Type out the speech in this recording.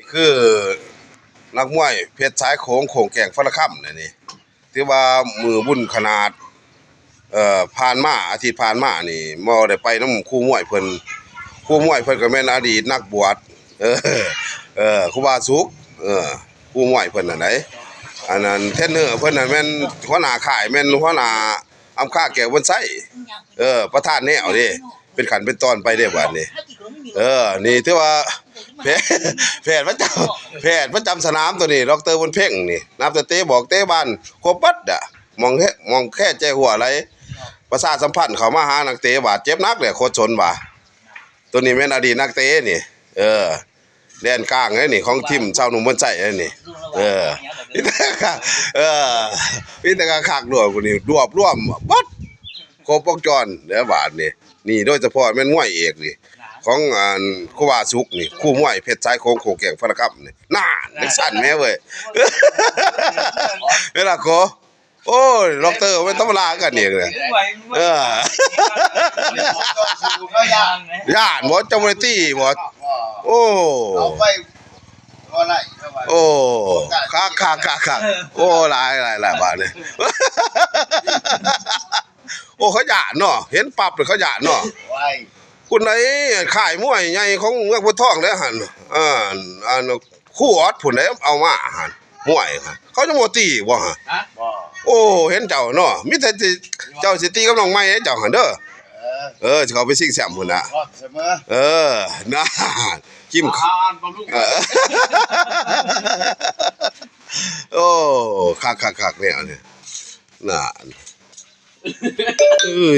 ຄືນັກມວຍເພັດສາຍໂຂງ ໂຂງແກ້ງຟາລະຄຳນີ້ ຖືວ່າມື້ບຸນຂະໜາດ ເອີ ຜ່ານມາ ອາທິດຜ່ານມານີ້ ໝໍໄດ້ໄປນຳຄູມວຍເພິ່ນ ຄູມວຍເພິ່ນກໍແມ່ນອະດີດນັກບວດ ເອີ ເອີ ຄູບາສຸກ ເອີ ຄູມວຍເພິ່ນຫັ້ນໃດ໋ ອັນນັ້ນເທຣນເນີເພິ່ນນັ້ນແມ່ນຫົວໜ້າຄ້າຍ ແມ່ນຫົວໜ້າ ອຳຄາແກ້ວບຸນໄຊ ເອີ ປະທານແນວເດ້ ເປັນຂັ້ນເປັນຕອນໄປເດ້ບາດນີ້ ເອີ ນີ້ຖືວ່າ ແພດ ແພດປະຈຳ ແພດປະຈຳສະໜາມໂຕນີ້ ດອກເຕີບຸນເພັງນີ້ ນັບແຕ່ເຕະບອກເຕະບານ ຄົບເບິດອະ ໝ່ອງແຄ ໝ່ອງແຄແຈຫົວໄຫຼ ປະຊາສຳພັນເຂົ້າມາຫານັກເຕະບາດເຈັບໜັກແຫຼະ ໂຄດສົນວ່າ ໂຕນີ້ແມ່ນອະດີດນັກເຕະນີ້ ເອີ. ແດນກາງເດ້ນີ້ ຂອງທີມຊາວໜຸ່ມເມືອງໄຊເດ້ນີ້ ເອີ ມີແຕ່ ເອີ ມີແຕ່ຄັກໆ ລວມນີ້ ລວບລວມເບິດ ຄົບວົງຈອນເດ້ບາດນີ້ ນີ້ໂດຍສະເພາະແມ່ນມວຍເອກນີ້ ຂອງອັນຄູບາສຸກນີ້ ຄູມວຍເພັດສາຍໂຂງ ໂຂງແກ້ງຟາລະຄຳນີ້ ນັ້ນ ຈັ່ງຊັ້ນແມ່ເວີ້ຍ ເວລາໂຄ ໂອ້ຍ ດອກເຕີ ແມ່ນທຳມະດາຄືກັນນີ້ເລີຍ ເອີ ຢ້ານບໍ່ ເຈົ້າບໍ່ໄດ້ຕີບໍ່ ໂອ້ ເອົາໄປບໍ່ໄດ້ ໂອ້ ຄັກໆໆໆ ໂອ້ ຫຼາຍໆໆ ບາດນີ້ ໂອ້ ເຂົາຢ້ານເນາະ ເຫັນປັບເລີຍ ເຂົາຢ້ານເນາະ ໂອ້ຍ ພຸ້ນໃດ ຄ້າຍມວຍໃຫຍ່ຂອງເມືອງໂພນທອງເດ້ຫັ້ນ ເອີ ອັນ ຄູອອດພຸ້ນເດ້ ເອົາມາຫັ້ນ ມວຍຫັ້ນ ເຂົາຍັງບໍ່ຕີບໍ່ຫັ້ນ ບໍ່ ໂອ້ ເຫັນເຈົ້າເນາະ ມີແຕ່ຊິ ເຈົ້າຊິຕີກັບນ້ອງໃໝ່ເດ້ເຈົ້າຫັ້ນເດີ ເອີ ເອີ ຊິເຂົ້າໄປຊິງແຊມພຸ້ນນະ ເອີ ນັ້ນ ກິນ ເອີ ໂອ້ ຄັກໆໆ ແນວນີ້ ນັ້ນ ເອີ.